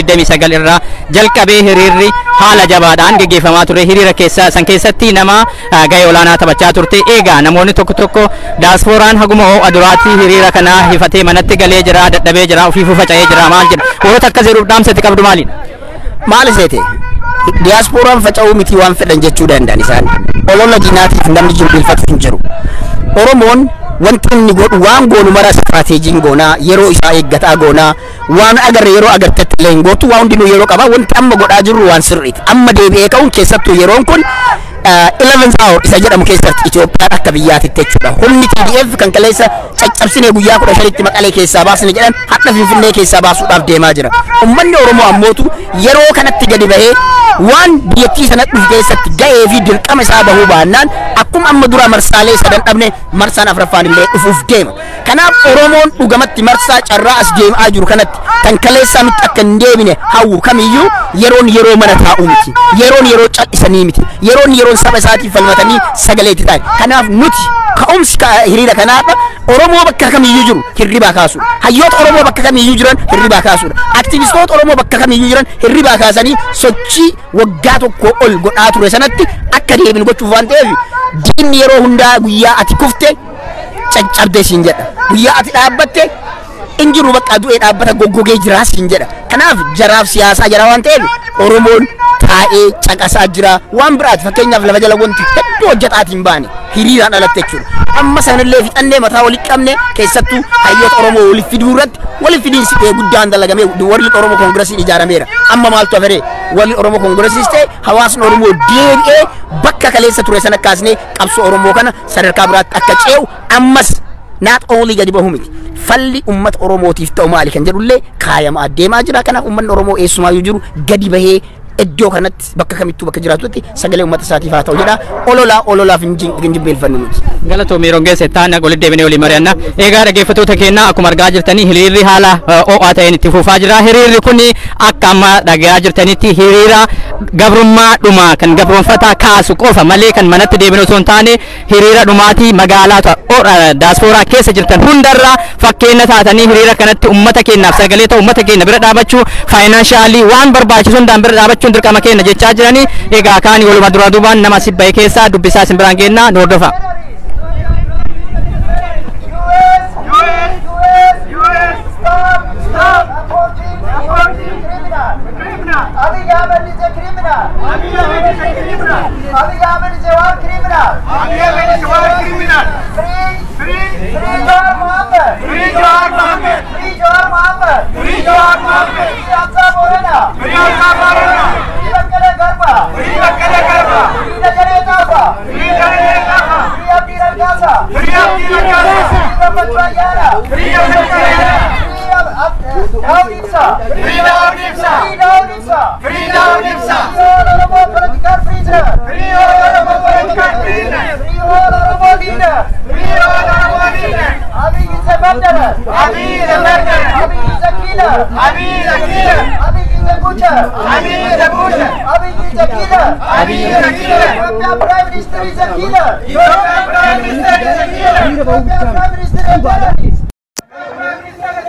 29 irraa jalqabee hiriirri haala jabaadhaan geggeeffamaa ture. Hiriira keessa san keessatti nama gahee olaanaa taphachaa turte. Egaa namoonni tokko tokko daasfooraan haguma ho'a duraatti hiriira kana hifatee manatti galee jira, dadhabee jira, ofiifuu faca'ee jira maal jedha. Warroota akkas jedhuuf dhaamsa itti qabdu maalidha? Maal iseete? Diyaaspooraan faca'uu miti waan fedhan jechuu danda'an isaan. Olola diinaatiif namni jilbeeffatu hin jiru. Oromoon wanti inni godhu waan goonu mara istiraateejiin goonaa, yeroo isaa eeggataa goonaa, waan agarre yeroo agartetti illee hin gootu, waan hundinuu yeroo qaba. Wanti amma godhaa jirru waan sirriiti. Amma deebi'ee ka'uun keessattuu yeroon kun 11th hour isa jedhamu keessatti Itoophiyaan akka biyyaatitti jechuudha. Humni TDF kan kaleessa caccabsinee guyyaa 15tti Maqalee keessaa baasne jedhan hadha Finfinnee keessaa baasuudhaaf deemaa jira. Uummanni Oromoo ammootu yeroo kanatti gadi bahee waan biyyattii sana dhufu keessatti ga'ee fi dirqama isaa bahuu baannaan akkuma amma dura marsaalee sadan dhabne marsaan afraffaan illee dhufuuf deema. Kanaaf Oromoon dhugamatti marsaa carraa as deemaa jiru kanatti kan kaleessaa nutti akka hin deebine hawwu kamiyyuu yeroon yeroo mana taa'uu miti. Yeroon yeroo cal'isanii miti. Yeroon yeroon saba isaatiif falmatanii sagalee itti ta'an. Kanaaf nuti ka'umsi hiriira kanaadha. Oromoo bakka kamiyyuu jiru hirribaa kaasuudha. Hayyoota Oromoo bakka kamiyyuu jiran hirribaa kaasuudha. Aktivistoota Oromoo bakka kamiyyuu jiran hirribaa kaasanii sochii waggaa tokko ol godhaa ture sanatti akka deebinu gochuuf waan ta'eef diinni yeroo hundaa guyyaa ati kufte caccabdee siin jedha. Guyyaa ati dhaabbatte injiru bakka du'ee dhaabbata goggogee jiraa siin jedha. Kanaaf jaraaf siyaasaa jara waan ta'eef Oromoon taa'ee caqasaa jira. Waan biraati fakkeenyaaf lafa jala wanti hedduu hojjetaatiin hin baane hiriiraan alatti jechuudha. Amma sanallee fixannee mataa walitti qabne keessattuu hayyoota Oromoo waliif fiduu irratti waliif fidiinsi guddaan dalagamee warri Oromoo Koongiresiin ijaarameera. Amma maaltu hafere warri Oromoo Koongiresiis ta'e hawaasni Oromoo deebi'ee bakka kaleessa ture sana kaasnee qabsoo Oromoo kana sadarkaa biraatti akka ce'u ammas not only gadi bahu miti. Falli uummata Oromootiif ta'u maali kan jedhullee kaayama adeemaa jira. Kanaaf uummanni Oromoo eessumaayyuu jiru gadi bahee iddoo kanatti bakka kamittuu bakka jiraatutti sagalee uummata isaatiif haa ta'u jedha. Ololaa ololaaf hin jilbeeffannu nuti. Galatoomii yeroo geesse taana walitti deebinee walii mari'anna. Egaa dhaggeeffattoota keenya akkuma argaa jirtanii hiriirri haala ho'aa ta'een itti fufaa jira. Hiriirri kun akka amma dhagayaa jirtanitti hiriira gabrummaa dhumaa kan gabroonfataa kaasu qofa malee kan manatti deebinu osoo hin taane hiriira dhumaatii magaalaa daaspooraa keessa jirtan hundarraa fakkeenya taatanii hiriira kanatti uummata keenyaaf sagalee ta'u uummata keenya bira dhaabachuu faayinaanshaali waan barbaachisu hundaan bira dhaabachuun dirqama keenya jechaa jiranii. Egaa kaani waluma duraa duubaan nama si bahe keessaa dubbisaa isin biraan geenna nu hordofa. Abiy Ahmed is a criminal. Abiy Ahmed is a criminal. Abiy Ahmed is a war criminal. Abiy Ahmed is a war criminal. Free, free, free Jawar Mohammed. Free Jawar Mohammed. Free Jawar Mohammed. Free Jawar Mohammed. Free Hamza Borana. Free Hamza Borana. Free Bakkale Garba. Free Bakkale Garba. Free Dajane Tafa. Free Dajane Tafa. Free Abdi Raggasa. Free Abdi Raggasa. Free Gammachuu Ayyaana. Free Gammachuu Ayyaana. Free Daud Ibsa. Free Daud Ibsa. Free Daud Ibsa. Free Daud Ibsa. Free all Oromo political prisoner. Free all Oromo political prisoner. Free all Oromo leader. Free all Oromo leader. Abiy is a murderer. Abiy is a murderer. Abiy is a killer. Abiy is a killer. Abiy is a butcher. Abiy is a butcher. Abiy is a killer. Abiy is a killer. Ethiopia Prime Minister is a killer. Ethiopia Prime Minister is a killer. Ethiopia Prime Minister is a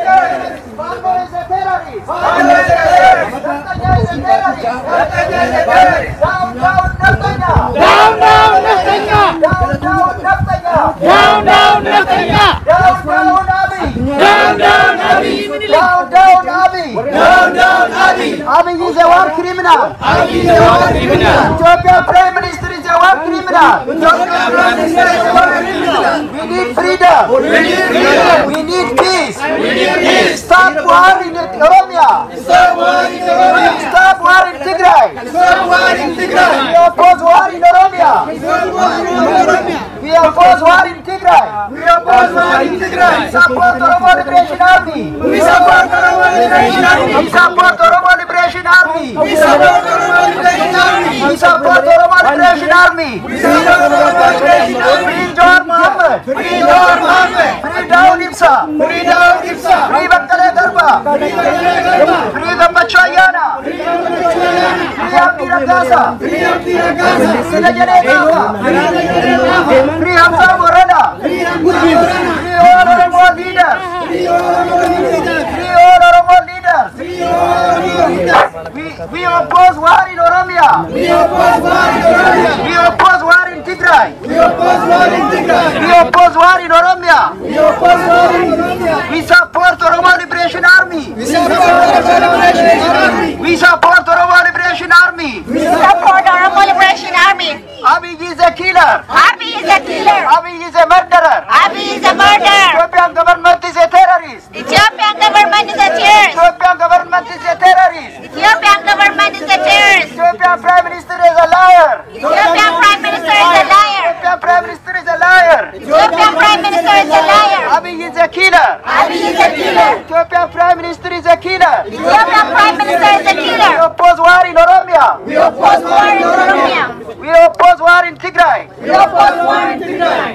terrorist. Fano is a terrorist. Fano is a terrorist. Naftanya is a terrorist. Naftanya is a terrorist. Down, down, Naftanya. Down, down, Naftanya. Down, down, Naftanya. Down, down, Naftanya. Down, down, Abiy. Down, down, Abiy. Down, down, Abiy. Down, down, Abiy. Abiy is a war criminal. Abiy is a war criminal. Ethiopia Prime Minister is a war criminal. Ethiopia Prime Minister is a war criminal. We need freedom. We need freedom. We need peace. We need peace. Stop war in Oromia. Stop war in Oromia. Stop war in Tigray. Stop war in Tigray. We oppose war in Oromia. Stop war in Oromia. We oppose war in Tigray. We oppose war in Tigray. Support Oromo Liberation Army. We support Oromo Liberation Army. We support Oromo Liberation Army. We support Oromo Liberation Army. We support Oromo Liberation Army. We support Oromo Liberation Army. Free Jawar Mohammed. Free Jawar Mohammed. Free Daud Ibsa. Free Daud Ibsa. Free Bakkale Garba. Free Bakkale Garba. Free Gammachuu Ayyaana. Free Gammachuu Ayyaana. Free Abdi Raggasa. Free Abdi Raggasa. Free Dajane Tafa. Free Dajane Tafa. Free Hamza Borana. Free Hamza Borana. Free all Oromo leaders. Free all Oromo leaders. Free all Oromo leaders. Free all Oromo leaders. We oppose war in Oromia. We oppose war in Oromia. We oppose war in Tigray. We oppose war in Tigray. We oppose war in Oromia. We oppose war in Oromia. We support Oromo Liberation Army. We support Oromo Liberation Army. We support Oromo Liberation Army. We support Oromo Liberation Army. Abiy is a killer. Abiy is a killer. Abiy is a murderer. Abiy is a murderer. Ethiopian government is a terrorist. Ethiopian government is a terrorist. Ethiopian government is a terrorist. Ethiopian government is a terrorist. Ethiopian Prime Minister is a liar. Ethiopian Prime Minister is a liar. Ethiopian Prime Minister is a liar. Ethiopian Prime Minister is a liar. Abiy is a killer. Abiy is a killer. Ethiopian Prime Minister is a killer. Ethiopian Prime Minister is a killer. We oppose war in Oromia. We oppose war in Oromia. We oppose war in Tigray. We oppose war in Tigray.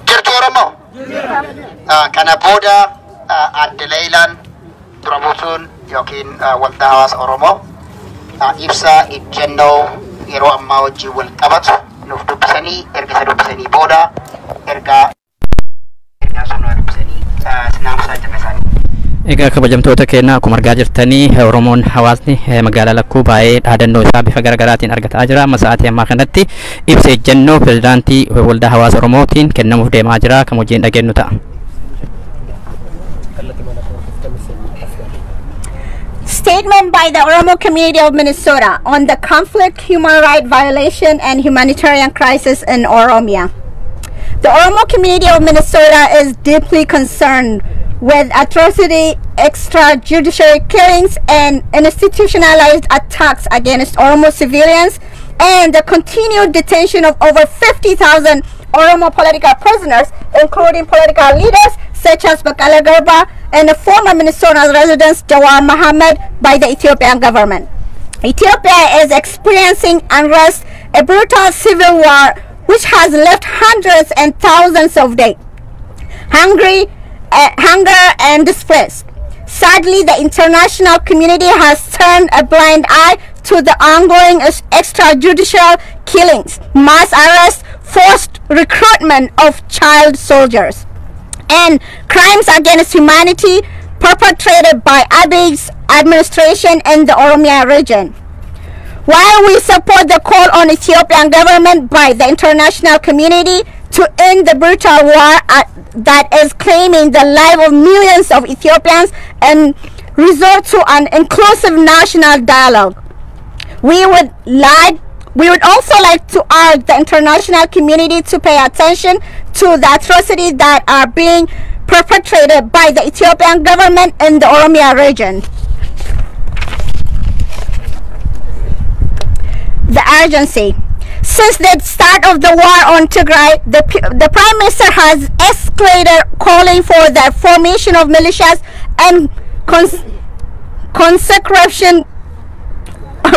Jirtu Oromoo? Kana booda adde Leeyilaan dura buutuun yookiin waldaa hawaasa Oromoo ibsa ejjennoo yeroo ammaa wajjin wal qabatu nuuf dubbisanii, erga isa dubbisanii booda ergaa sun nuuf dubbisanii sinaamsaa jira isaanii. Egaa kabajamtoota keenya, akkuma argaa jirtanii Oromoon hawaasni magaalaa Lakkuu baay'ee dhaadannoo isaa bifa garaagaraatiin argataa jira. Amma sa'aatii ammaa kanatti ibsa ejjennoo pirezidaantii waldaa hawaasa Oromootiin kennamuuf deemaa jira. Kan wajjin dhageenyu ta'a. Statement by the Oromo community of Minnesota on the conflict, human rights violation, and humanitarian crisis in Oromia. The Oromo community of Minnesota is deeply concerned with atrocity, extrajudicial killings, and institutionalized attacks against Oromo civilians, and the continued detention of over 50,000 Oromo political prisoners, including political leaders such as Bekele Gerba and the former Minnesota resident Jawar Mohammed, by the Ethiopian government. Ethiopia is experiencing unrest, a brutal civil war which has left hundreds and thousands of dead, hungry, hunger and displaced. Sadly, the international community has turned a blind eye to the ongoing extrajudicial killings, mass arrests, forced recruitment of child soldiers, and crimes against humanity perpetrated by Abiy's administration in the Oromia region. While we support the call on Ethiopian government by the international community to end the brutal war that is claiming the life of millions of Ethiopians and resort to an inclusive national dialogue, we would also like to urge the international community to pay attention to the atrocities that are being perpetrated by the Ethiopian government in the Oromia region. The urgency. Since the start of the war on Tigray, the Prime Minister has escalated calling for the formation of militias and conscription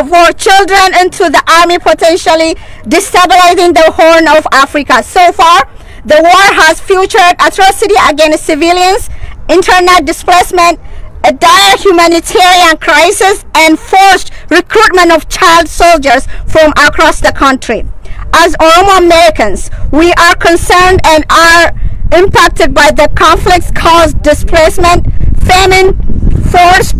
for children into the army, potentially destabilizing the Horn of Africa. So far, the war has featured atrocity against civilians, internal displacement, a dire humanitarian crisis, and forced recruitment of child soldiers from across the country. As Oromo Americans, we are concerned and are impacted by the conflicts caused displacement, famine, forced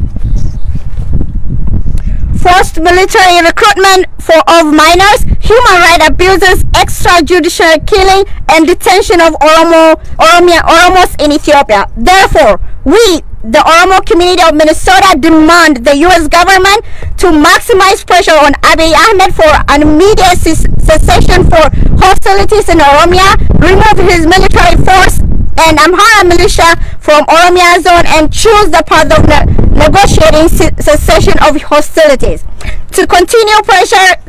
military recruitment of minors, human rights abuses, extrajudicial killing, and detention of Oromos in Ethiopia. Therefore, we, the Oromo community of Minnesota, demand the U.S. government to maximize pressure on Abiy Ahmed for an immediate cessation for hostilities in Oromia, remove his military force and Amhara militia from Oromia zone, and choose the path of negotiating cessation of hostilities. To continue pressuring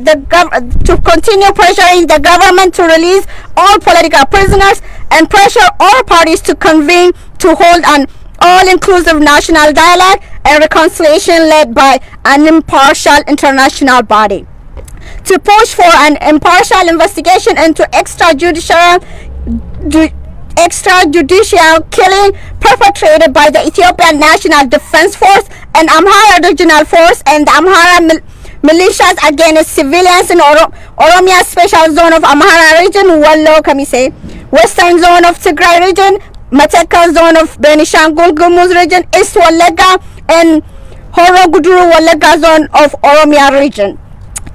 the government to release all political prisoners and pressure all parties to convene to hold an all-inclusive national dialogue and reconciliation led by an impartial international body. To push for an impartial investigation into extrajudicial killing perpetrated by the Ethiopian National Defense Force and Amhara Regional Force and the Amhara militias against civilians in Oromia Special Zone of Amhara Region, Wallo Kamise, Western Zone of Tigray Region, Metekel zone of Benishangul Gumuz region, East Wollega, and Horo Guduru Wollega zone of Oromia region.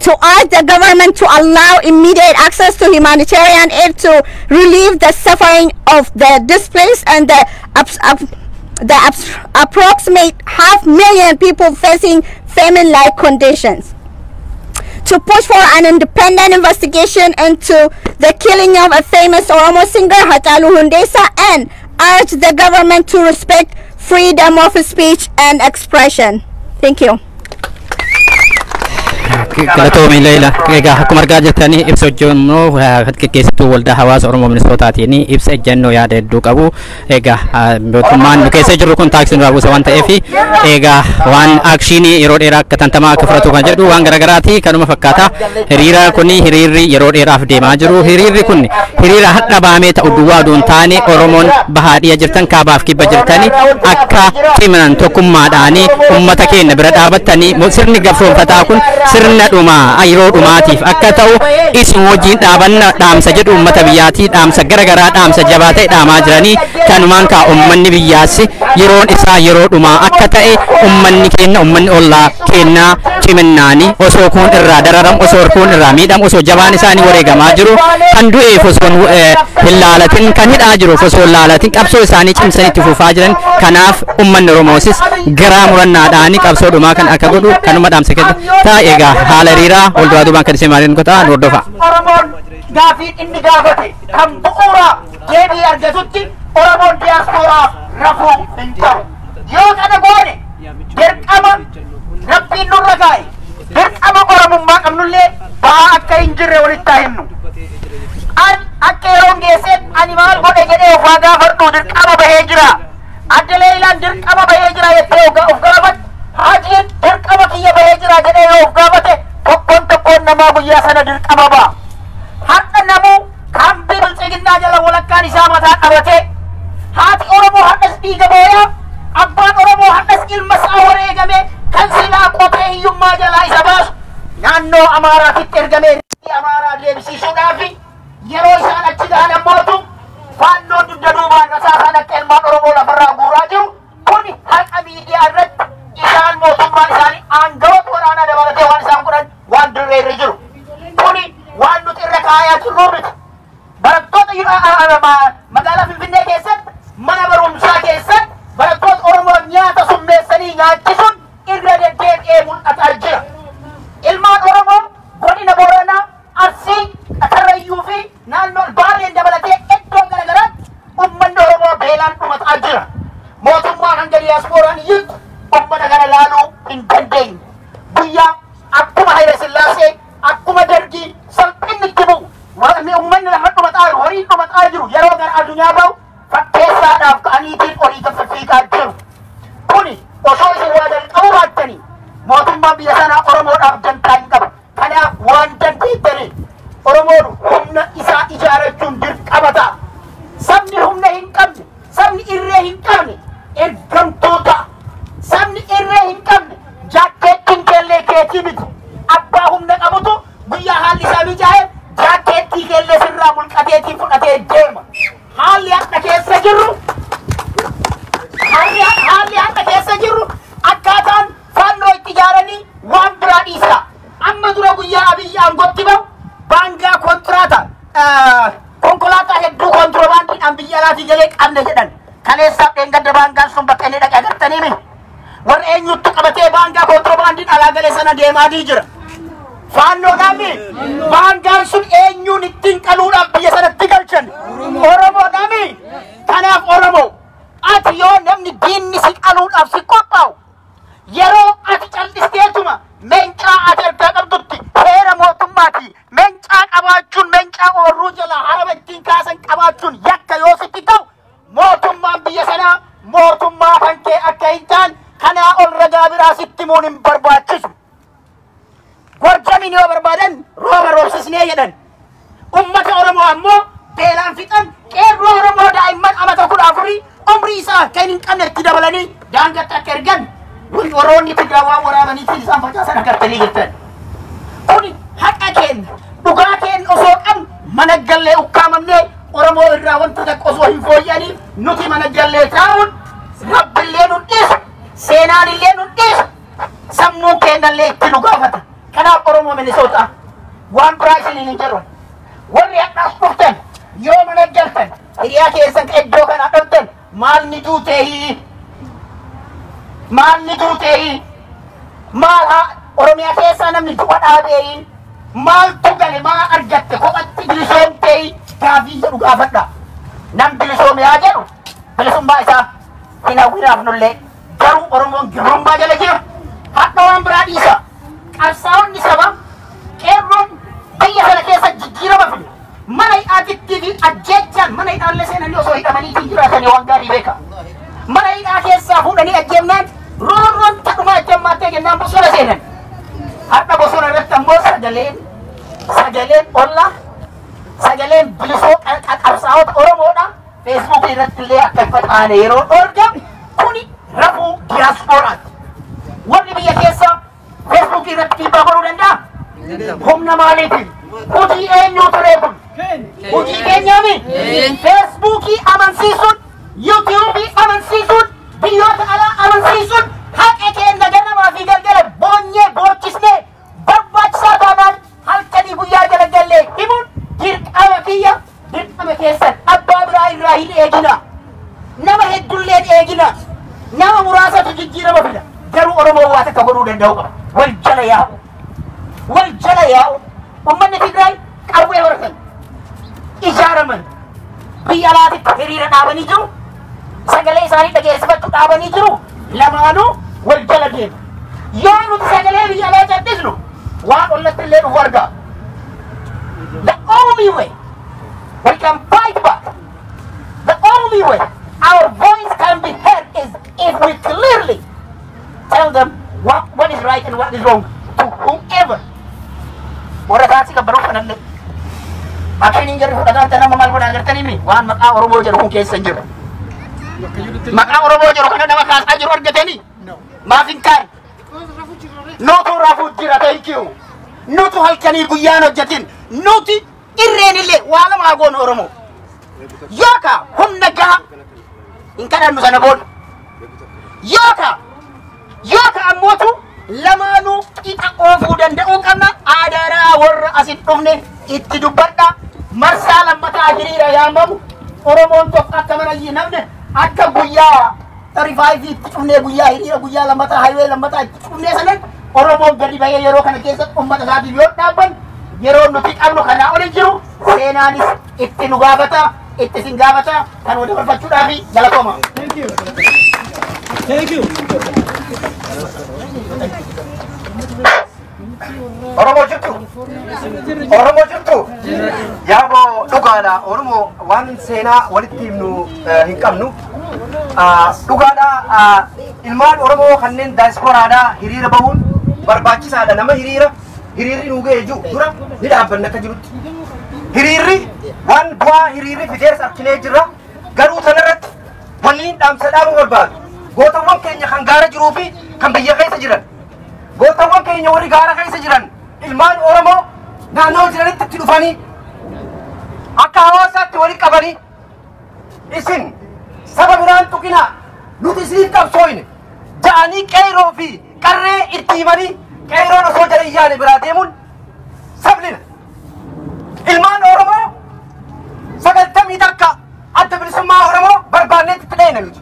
To urge the government to allow immediate access to humanitarian aid to relieve the suffering of the displaced and the approximate 500,000 people facing famine-like conditions. To push for an independent investigation into the killing of a famous Oromo singer, Hachalu Hundessa, and urge the government to respect freedom of speech and expression. Thank you. Galatoomii Leela. Egaa akkuma argaa jirtanii ibsa hojjennoo keessattuu waldaa hawaasa Oromoo Minisootaatiin ibsa ejjennoo yaada hedduu qabu. Egaa mootummaan nu keessa jirru kun taaksii nurraa buusa waan ta'eef, egaa waan action yeroo dheeraa akka tantamaa akka fudhatu kan jedhu waan garagaraati kanuma fakkaata. Hiriira kun hiriirri yeroo dheeraaf deemaa jiru. Hiriirri kun hiriira hadha baamee ta'u duwwaa oduu hin taane, Oromoon bahaa dhiya jirtan, kaabaaf kibba jirtanii akka cimanan tokkummaadhaanii uummata keenya bira dhaabattanii, sirni gabroonfataa kun sirna dhumaa yeroo dhumaatiif akka ta'u isin wajjin dhaabanna dhaamsa jedhu uummata biyyaatii, dhaamsa garagaraa, dhaamsa jabaa ta'e dhaamaa jiranii. Kanumaan kaa uummanni biyyaas yeroon isaa yeroo dhumaa akka ta'e, uummanni keenya, uummanni ollaa kennaa ciminnaanii osoo kun irraa dararam, osoo kun irraa miidham, osoo jabaan isaanii wareegamaa jiru, kan du'eef osoo hin laalatin, kan hidhaa jiruuf osoo hin laalatin, qabsoo isaanii cimsanii itti fufaa jiran. Kanaaf uummanni Oromoosis garaa murannaadhaan qabsoo dhumaa kan akka godhu kanuma dhaamsa kenna ta'a. Egaa haala hiriiraa wal duraa duubaan kan isin maaliin kutaa nu hordofa. Oromoon gaafii inni gaafate kan bu'uura deebii argatutti Oromoon diyaaspooraaf rafuu hin qabu. Yoo kana goone dirqama Rabbiin nurra kaa'e, dirqama Oromummaa qabnullee ba'aa akka hin jirre walitti haa himnu. An akka yeroon geesseen ani maal godhe jedhee of haa gaafadhu, dirqama bahee jira. Adda Leeyilaan dirqama bahee jira jettee of gaafadhu. Haajiin dirqama kiyya bahee jira jedhee yoo of gaafate, tokkoon tokkoon namaa guyyaa sana dirqama ba'a. Har'a namuu kaambii biltsiginnaa jala walakkaan isaa mataa qabatee, haati Oromoo har'as dhiiga booyaa, abbaan Oromoo har'as ilma isaa wareegame kan silaa qotee hiyyummaa jalaa isa baasu naannoo Amaaraatitti ergamee Amaaraa deebisiisuudhaafi yeroo isaan achi gahan ammootu faannoon dugda duubaan rasaasaan akka ilmaan Oromoo lafarraa guuraa jiru kun haqa miidiyaa irratti isaan mootummaan isaanii aangawoota waraanaa dabalatee waan isaan godhan waan dirree irra jiru. Kuni waan nuti irra kaayaa jirru miti. Barattoota magaalaa Finfinnee keessatti mana barumsaa keessatti barattoota Oromoo nyaata summeessanii nyaachisuun irra deddeebi'ee mul'ataa jira. Ilmaan Oromoo godina Booranaa, Arsii, Karrayyuu fi naannoo Baaleen dabalatee iddoo garaagaraatti uummanni Oromoo beelaan dhumataa jira. Mootummaan hanga diyaaspooraan iyyuu uummata kana laaluu hin dandeenye. Guyyaa akkuma Hayila Sillaasee, akkuma Dargii salphinni itti bu'u, uummanni lafa dhumataa jiru, horiin dhumataa jiru yeroo gara addunyaa ba'u fakkeessaadhaaf ka'aniitiin horii fiffiiqaa jiru. Kuni osoo isin waa jalqabuu baattanii mootummaan biyya sanaa Oromoodhaaf dantaa hin qabu. Kanaaf waan dandeettanii Oromoon humna isaa ijaarrachuun dirqama ta'a. Sabni humna hin qabne, sabni irree hin qabne ergamtuu ta'a. Sabni irree hin qabne jaakkeettiin keellee keetii miti. Abbaa humna qabutu guyyaa haalli isaa mijaa'e jaakkeettii keellee sirraa mulqateetii fudhatee deema. Haalli har'a keessa jirru akkaataan fannoo itti ijaaranii waan biraa dhiisa. Amma dura guyyaa Abiyyi aangootti bahu baangaa kontiraata konkolaataa hedduu kontiroobaandiidhaan biyya alaatii galee qabne jedhan. Kaleessaaf dheengadda baangaan sun bakka inni dhaqe agartanii mi? Warra eenyuttu qabatee baangaa kontiroobaandiin alaa galee sana deemaanii jira? Faannoodhaan mi? Baangaan sun eenyuun ittiin qaluudhaaf biyya sanatti galchan? Oromoodhaan mi? Kanaaf Oromoo, ati yoo namni diinni si qaluudhaaf si qophaa'u, yeroo ati callisteetuma meencaa ati harkaa qabdutti heera mootummaati meencaa qabaachuun, meencaa oorruu jalaa harama ittiin kaasan qabaachuun yakka yoo sitti ta'u, mootummaan biyya sanaa mootummaa kan kee akka hin taane kanaa ol ragaa biraa sitti himuun hin barbaachisu. Gorjamiin yoo barbaadan rooba roobsisnee jedhan. Ummata Oromoo ammoo beelaan fixan. Qeerroo Oromoo daa'imman amata 14 umrii isaa kan hin qabne itti dabalanii daangatti akka ergan warroonni Tigraay waan waraabaniitiin isaan facaasan agartanii jirtan. Kuni haqa keenya, dhugaa keenya osoo qabnu mana gallee ukkaamamnee Oromoo irraa wanta takka osoo hin fooyya'aniif nuti mana jallee taa'uun Rabbillee nun dhiisu, seenaan illee nun dhiisu, sammuun keenyallee itti nu gaafata. Kanaaf Oromoo Minisootaa waan biraa isiniin hin jedhu. Warri hadhaas dhuftan yoo mana galtan hiriyaa keessan iddoo kana dhabdan maal ni duuteehi? Maal ni duuteehi? Maal haa Oromiyaa keessaa namni du'a dhaabeehi? Maaltu gale maa argatte kophatti bilisoomteehi? Gaafii jedhu gaafadha. Nam bilisoome haa jedhu bilisummaa isaa hin hawwinaaf nullee garuu Oromoon gabrummaa jala jira. Hadha waan biraa dhiisa. Qabsaa'onni saba qeerroon biyya kana keessa jijjiirama fide. Mana hidhaatittii fi ajjeechaan mana hidhaallee seenanii osoo hidhamanii jiraatanii waan gaarii beeka. Mana hidhaa keessaa fuudhanii ajjeemnaan roorroon tadhumaa ajjeemmaattee jennaan bosona seenan. Hadha bosona irratti ammoo sagaleen ollaa sagaleen bilisoo qabsaa'ota Oromoodha. Feesbuukii irratti illee akka hin facaane yeroo dhoorgamu kuni rafuu diyaaspooraati. Warri biyya keessaa Feesbuukii irratti dhiibbaa godhuu danda'a? Humna maaliitiin? Hojii eenyuu ture kun? Hojii keenyaami? Feesbuukii amansiisuun, yuutiyuubii amansiisuun, biyyoota alaa amansiisuun haqa keenya ganamaa fi galgala boonyee boochisnee barbaachisaa taanaan halkanii guyyaa jala gallee himuun dirqama kiyya dirqama keessan abbaa biraa irraa hin eegina. Nama hedduullee hin eegina. Nama muraasatu jijjiirama fida. Garuu Oromoo waa takka godhuu danda'u qaba. Wal jala yaa'u. Wal jala yaa'u. Uummanni Tigraay qawwee horatan. Ijaaraman. Biyya alaatitti hiriira dhaabanii jiru. Sagalee isaanii dhageessifachuu dhaabanii jiru. Lamaanuu wal jala deemu. Yoo nuti sagalee biyya alaa callisnu waan ollatti illee dhufu argaa. The only way we can fight back, the only way our voice can be heard is if we clearly tell them what is right and what is wrong to whomever. Warra taaksii kabbaruu kanallee. Akshiniin jarri fudhataan nama maal godhaa gartanii mi waan maqaa Oromoo jedhu kun keessa hin jiru. Maqaa Oromoo jedhu kana nama kaasaa jiru argatanii? Maaf hin kaane? Nutu rafuu jira, thank you. Nutu halkanii guyyaan hojjetin. Nuti irreen illee waa lama goonu Oromoo. Yookaan humna gahaa hin kadhannu sana booda. Yookaan ammootu lamaanuu qixa oofuu danda'uu qabna. Adaraa warra asin dhufne itti dubbadha. Marsaa lammataa hiriira yaamamu Oromoon tokko akka mana hin namne akka guyyaa 35 itti cufnee guyyaa hiriira guyyaa lammataa highway lammataa itti cufnee sanan Oromoon gadi bahee yeroo kana keessatti uummata isaatiif yoo dhaabban yeroo nuti qabnu kanaa ol hin jiru. Seenaanis itti nu gaafata, itti isin gaafata kan wal dabarfachuudhaafi galatooma. Thank you. Thank you. Oromoo jirtu? Oromoo jirtu? Yaaboo dhugaadha. Oromoo waan seenaa walitti himnu hin qabnu. Dhugaadha. Ilmaan Oromoo kanneen daayispooraadhaa hiriira bahuun barbaachisaadha. Nama hiriirri nuu ga'e jiru dura ni dhaabbanna akka jirutti. Hiriirri waan bu'aa hiriirri fidees arginee jirra. Garuu tanarratti wanni dhaamsa dhaamuu barbaadu. Gootawwan keenya kan gaara jiruu fi kan biyya keessa jiran. Gootawwan keenya warri gaara keessa jiran ilmaan Oromoo naannoo jiranitti itti dhufanii akka hawaasaatti walitti qabanii isin saba biraan tuqinaa nuti isiniif qabsooyne ja'anii qeeroo fi qarree itti himanii qeeroon osoo jala hin yaane biraa deemuun sablina. Ilmaan Oromoo 91 adda bilisummaa Oromoo barbaanneetti itti dhayna nuti.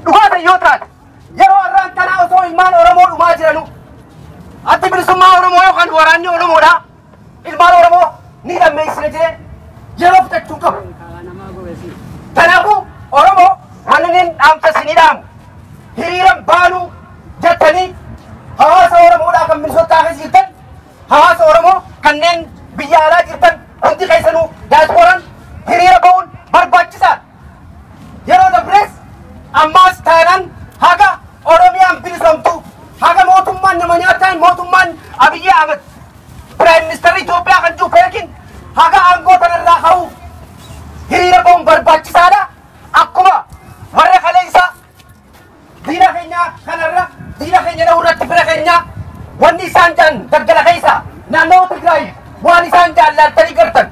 Dhugaata yoo taate yeroo har'aan tanaa osoo ilmaan Oromoo dhumaa jiranu adda bilisummaa Oromoo yookaan waraanni Oromoodha ilmaan Oromoo ni dhammeessina jedhee yeroo fudhachuu qabu. Kanaafuu Oromoo wanni dhaamsa isinii dhaamu hiriiran baanuu jettanii hawaasa Oromoodhaa kan Minisootaa keessa jirtan hawaasa Oromoo kanneen biyya alaa jirtan hundi keessanuu daayisporaan hiriira ba'uun barbaachisaadha. Yeroo dabrees ammaas taanaan haga Oromiyaan bilisoomtu haga mootummaan nama nyaataan mootummaan Abiyyi Ahmed Piraayim Ministeerri Itoophiyaa kan jiru beekin haga aangoo tanarraa ka'u hiriira ba'uun barbaachisaadha. Akkuma warra kaleessa diina keenya kanarra diina keenya dha'uu irratti fira keenya wanni isaan jaan daggala keessa naannoo Tigraay waan isaan jaan laaltanii gartan.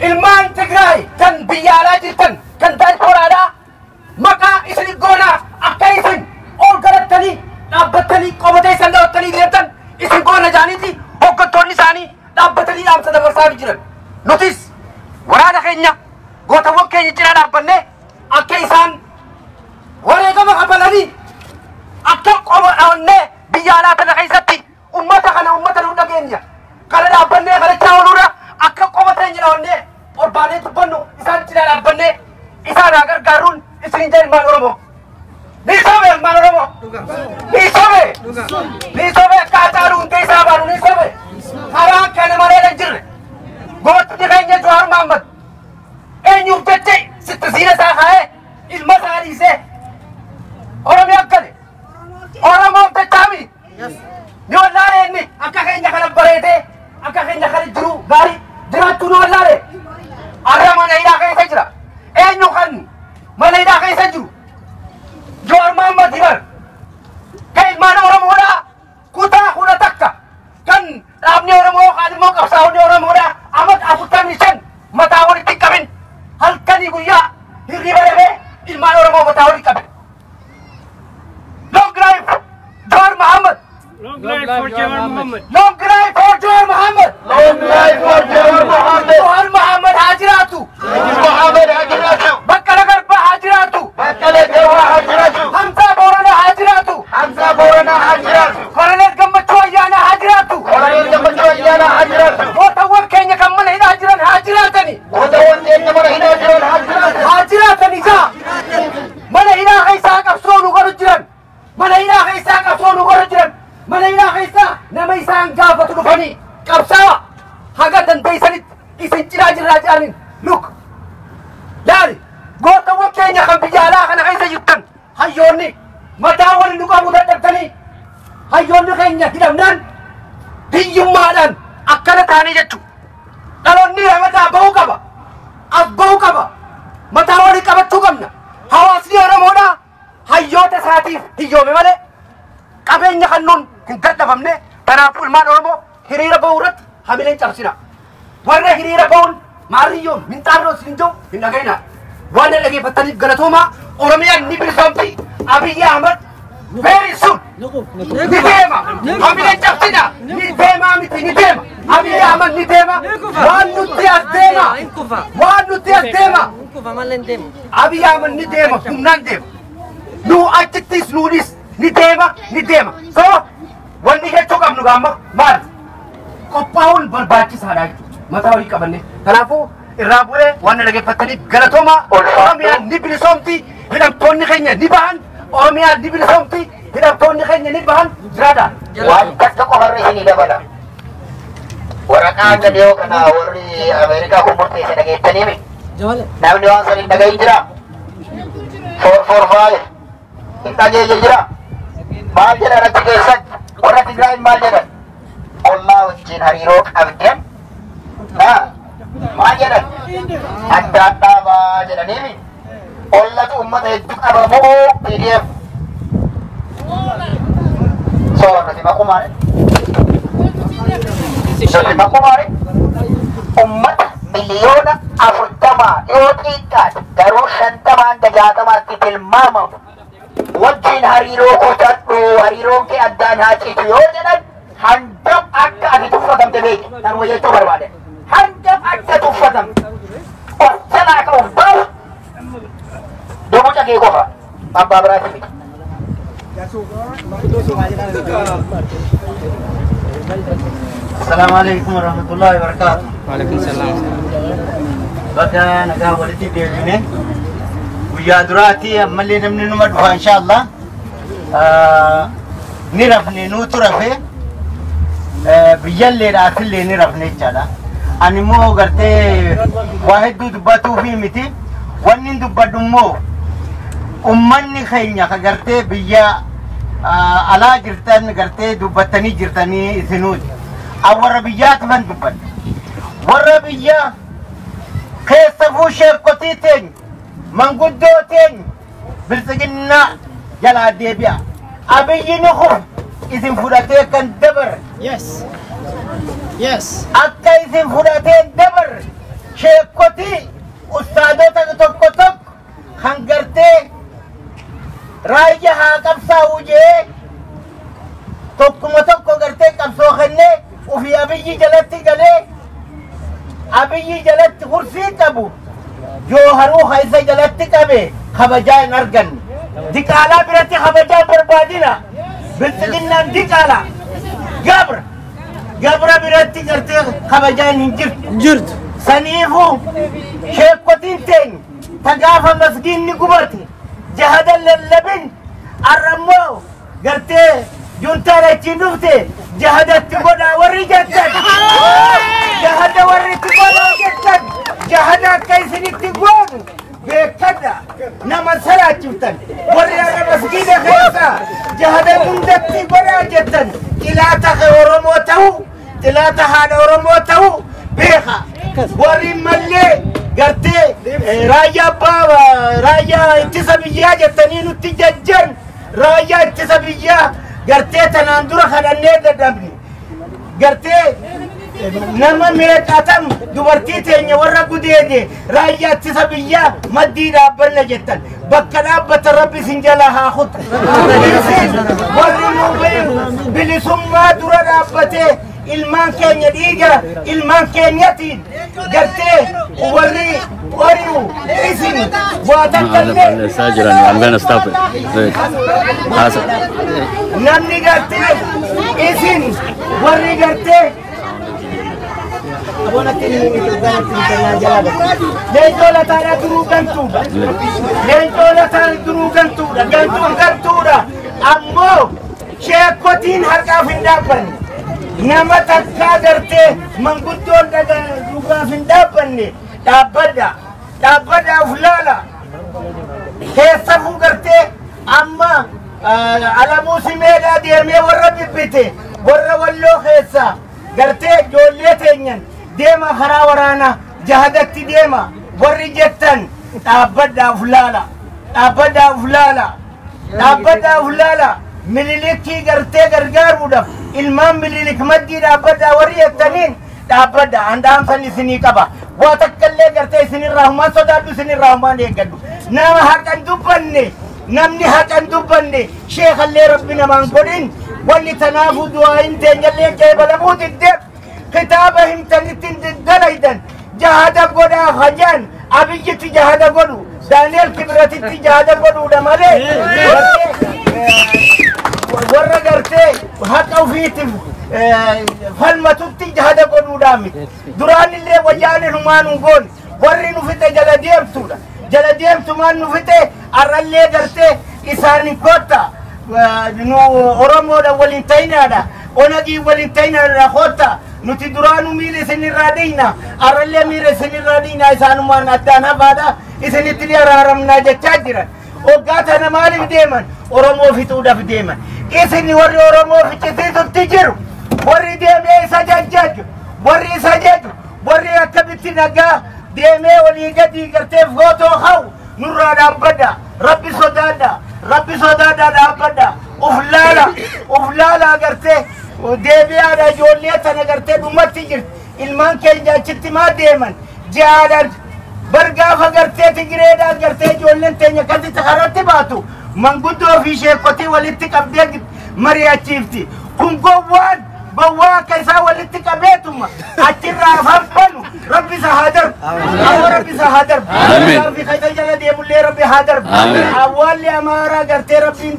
Ilmaan Tigraay kan biyya alaa jirtan kan daasporaadhaa maqaa isin goonaa akka isin ol galattanii dhaabbattanii qomatee isan dhaabbattanii deemtan isin goona jaaniiti hoggantoonni isaanii dhaabbatanii dhaamsa dabarsaa jiran. Nutis waraana keenya gootawwan keenya cinaa dhaabbannee akka isaan wareegama kabalanii akka qoma dhaabannee biyya alaa kana keessatti ummata kana ummata nu dhageenya kana dhaabbannee kadhachaa ooluudha akka qoma teenya dhaabannee orbaanee dubbannu isaan cinaa dhaabbannee isaan haa gargaaruun isin jaa ilmaan Oromoo. Ni sobe ilmaan Oromoo. Ni sobe. Ni sobe akka Haacaaluu Hundeessaa baanu ni sobe. Karaa kana malee hin jirre. Gootni keenya Jawaar Mohammad eenyuuf jecha sitti siina isaa kaa'ee ilma isaa dhiisee Oromiyaa gale. Oromoof jechaami. Ni wallaale inni akka keenya kana bareedee akka keenya kana jiru gaarii jiraachuu ni wallaale. Arra mana hidhaa keessa jira. Eenyu kan mana hidhaa keessa jiru? Jawaar Mohammad himan. Kan ilmaan Oromoodhaa kutaa 11 kan dhaabni Oromoo yookaan immoo qabsaa'onni Oromoodhaa amma 45 mataa walitti qabin halkanii guyyaa hirriba dhabee ilmaan Oromoo mataa walitti qabe. Long life Jawaar Mohammad. Long life for Jawar Mohammed. Long life for Jawar Mohammed. Long life for Jawar Mohammed. Jawar Mohammed haa jiraatu. Mohammed haa jiraatu. Baqqala Garbaa haa jiraatu. Baqqala Garbaa haa jiraatu. Hamzaa Booranaa haa jiraatu. Hamzaa Booranaa haa jiraatu. Koloneel Gammachuu Ayyaanaa haa jiraatu. Koloneel Gammachuu Ayyaanaa haa jiraatu. Gootawwan keenya kan mana hidhaa jiran haa jiraatani. Gootawwan keenya mana hidhaa jiran haa jiraatan. Haa jiraatan isaa. Mana hidhaa keessaa qabsoo nu godhu jiran. Mana hidhaa keessaa qabsoo nu godhu jiran. Mana hidhaa keessaa nama isaan gaafatu dhufanii qabsaawa haga dandeessanitti isin cinaa jirraa jedhaniin luk laali gootawwan keenya kan biyya alaa kana keessa jirtan hayyoonni mataa waliin nu qabuu dadhabtanii hayyoonni keenya hidhamnaan hiyyummaadhaan akkana taanii jechuudha. Dhaloonni ramadaa bahuu qaba. As bahuu qaba. Mataa waliin qabachuu qabna. Hawaasni Oromoodhaa hayyoota isaatiif hiyyoome malee qabeenya kan nuun hin dadhabamne. Kanaafuu ilmaan Oromoo hiriira bahuu irratti hamileen cabsina. Warra hiriira bahuun maarriyyoo minxaarroo isin jiru hin dhagayina. Waan dhaggeeffattaniif galatoomaa. Oromiyaan ni bilisoomti. Abiyyi Ahmad very soon ni deema. Hamileen cabsina. Ni deemaa miti ni deema. Abiyyi Ahmad ni deema. Waan nutti as deema. Waan nutti as deema. Abiyyi Ahmad ni deema. Humnaan deema. Nu achittis nuunis ni deema ni deema. So wanni jechuu qabnu gaama maal qophaa'uun barbaachisaadha jechuudha. Mataa walii qabanne. Kanaafuu irraa bu'ee waan dhaggeeffattaniif galatoomaa. Oromiyaan ni bilisoomti. Hidhamtoonni keenya ni bahan. Oromiyaan ni bilisoomti. Hidhamtoonni keenya ni bahan. Jiraadha. Waan takka qofarra isinii dabala. Waraqaa gadhee kana warri Ameerikaa kun murteesse dhageettanii mi? Namni waan san hin dhagahin jira? 445 hin dhageeyye jira? Maal jedhan achi keessatti? Warra Tigraay maal jedhan? Ollaa wajjin hariiroo qabdan maal jedhan? Addaan dhaabaa jedhaniimi. Ollatu uummata hedduu qaba moo PDF? Soora nuti maqumaare. Nuti maqumaare. Uummata 40 miliyoona yoo xiqqaate garuu 50 hanga 60tti tilmaamamu wajjin hariiroo kutadhu hariiroon kee addaan haa citu yoo jedhan hangam akka ati tuffatamte beeki. Tanuma jechuu barbaade. Hangam akka tuffatamte of jalaa ka of baasu dogoca kee qofa abbaa biraati miti. السلام عليكم ورحمة الله وبركاته. Waalaikum salaam. Baga nagaa walitti deebine guyyaa duraati ammallee namni numa dhufa inshallah. Ni rafne nuutu rafe biyyalleedha asillee ni rafne jechaadha. Ani immoo gartee waa hedduu dubbatuufi miti. Wanni hin dubbadhu immoo ummanni keenya ka gartee biyya alaa jirtan gartee dubbattanii jirtanii isinuuti. Warra biyyaati dubbadha. Warra biyyaa keessafuu sheekotii teenya manguddoo teenya biltsiginnaa jalaa deebi'a. Abiyyi ni kufa isin fudhatee kan dabarre. Yes. Yes. Akka isin fudhatee dabarre Sheekotii ustaadota tokko tokko kan gartee raayyaa haa qabsaa'u jee tokkuma tokko gartee qabsoo kennee ofii Abiyyi jalatti galee Abiyyi jalatti hursii qabu Jooharuu isa jalatti qabe kabajaa hin arganne. Diqaalaa biratti kabajaa barbaadina. Bilxiginnaan diqaalaa gabra gabra biratti gartee kabajaan hin jirtu. Saniifuu sheekotiin teenya ta gaafa masgiinni gubate jahada lallabin arrammoo gartee juntaan achiin dhufte jahadatti godhaa warri jettan jahada warri itti godhaa jettan jahada akka isinitti goonu beekadha nama salaachiftan warri har'a masgiida keessa jahada hundatti godhaa jettan xilaata Oromoo ta'u xilaata haadha Oromoo ta'u beeka warri mallee gartee raayyaa abbaa raayyaa ittisa biyyaa jettanii nutti jajjan raayyaa ittisa biyyaa gartee tanaan dura kadhannee dadhabne gartee nama meeqatam dubartii teenya warra gudeede raayyaa ittisa biyyaa maddii dhaabbanna jettan bakka dhaabbatan rabbi isin jalaa haa kutu. Isin warri nu bilisummaa dura dhaabbatee ilmaan keenya dhiiga ilmaan keenyatiin gartee warri ori'u isin waa takkallee I'm gonna stop it. Namni gartee isin warri gartee Leencoo lataadhaa duruu gantuudha. Leencoo lataan duruu gantuudha. Gantuun gantuudha. Ammoo sheekotiin harkaaf hin dhaabbanne. Nama takkaa gartee manguddoon dhugaaf hin dhaabbanne dhaabbadha. Dhaabbadha of laala. Keessafuu gartee amma Alamuu Simeedhaa deemee warra bibbite warra Walloo keessaa gartee ijoollee teenyan deema karaa waraanaa jahadatti deema warri jettan dhaabbadhaa of laala dhaabbadhaa of laala dhaabbadhaa of laala Minilikii gartee gargaaruudhaaf ilmaan Minilik maddii dhaabbadhaa warri jettaniin dhaabbadhaa handhaamsan isinii qaba waa takkallee gartee isinirraa humaan sodaadhu isinirraa humaan eeggadhu nama haqan dubbanne namni haqan dubbanne sheekallee rabbi namaan godhin wanni tanaafuu du'aayin teenyallee qeebalamuu diddeef kitaaba himtanitti dalaydan jahada godhaa hajaan Abiyyitti jahada godhu Daani'el Kibratitti jahada godhuudha malee warra gartee haqa ofiitiif falmatutti jahada godhuudhaa miti. Duraan illee wayyaaneen humaan hin goone warri nu fixe jala deemtuudha. Jala deemtumaan nu fixe arrallee gartee isaan kotta nu Oromoodha waliin ta'inaadha. Onagii waliin ta'inaadha kotta nuti duraanuu miila isinirraa dhiina arrallee miila isinirraa dhiina isaanumaan addaan hafaadha isinitti ni araaramnaa jechaa jiran. Waggaa tana maaliif deeman? Oromoo fixuudhaaf deeman. Isin warri Oromoo ficcisiisutti jiru warri deemee isa jajjaju warri isa jaju warri akkamitti nagaa deemee olii gadi gartee footoo ha'u nurraa dhaabbadha. Rabbi sodaadha. Rabbi sodaadha dhaabbadha. Uf laala uf laala gartee deebi'aadha ijoollee tana gartee dhumatti jirti. Ilmaan keenya achitti maa deeman? Ji'aadhaan bargaafa gartee Tigireedhaan gartee ijoolleen teenya akkasitti karatti baatu manguddoo fi sheekotii walitti qabdee mari'achiifti. Kun gowwaan gowwaa akka isaa walitti qabeetuma achirraa afaan banu rabbi isa haa darbu. Awwa rabbi isa haa darbu. Rabbi jala deemullee rabbi haa darbu. Awwaalli amaaraa gartee rabbiin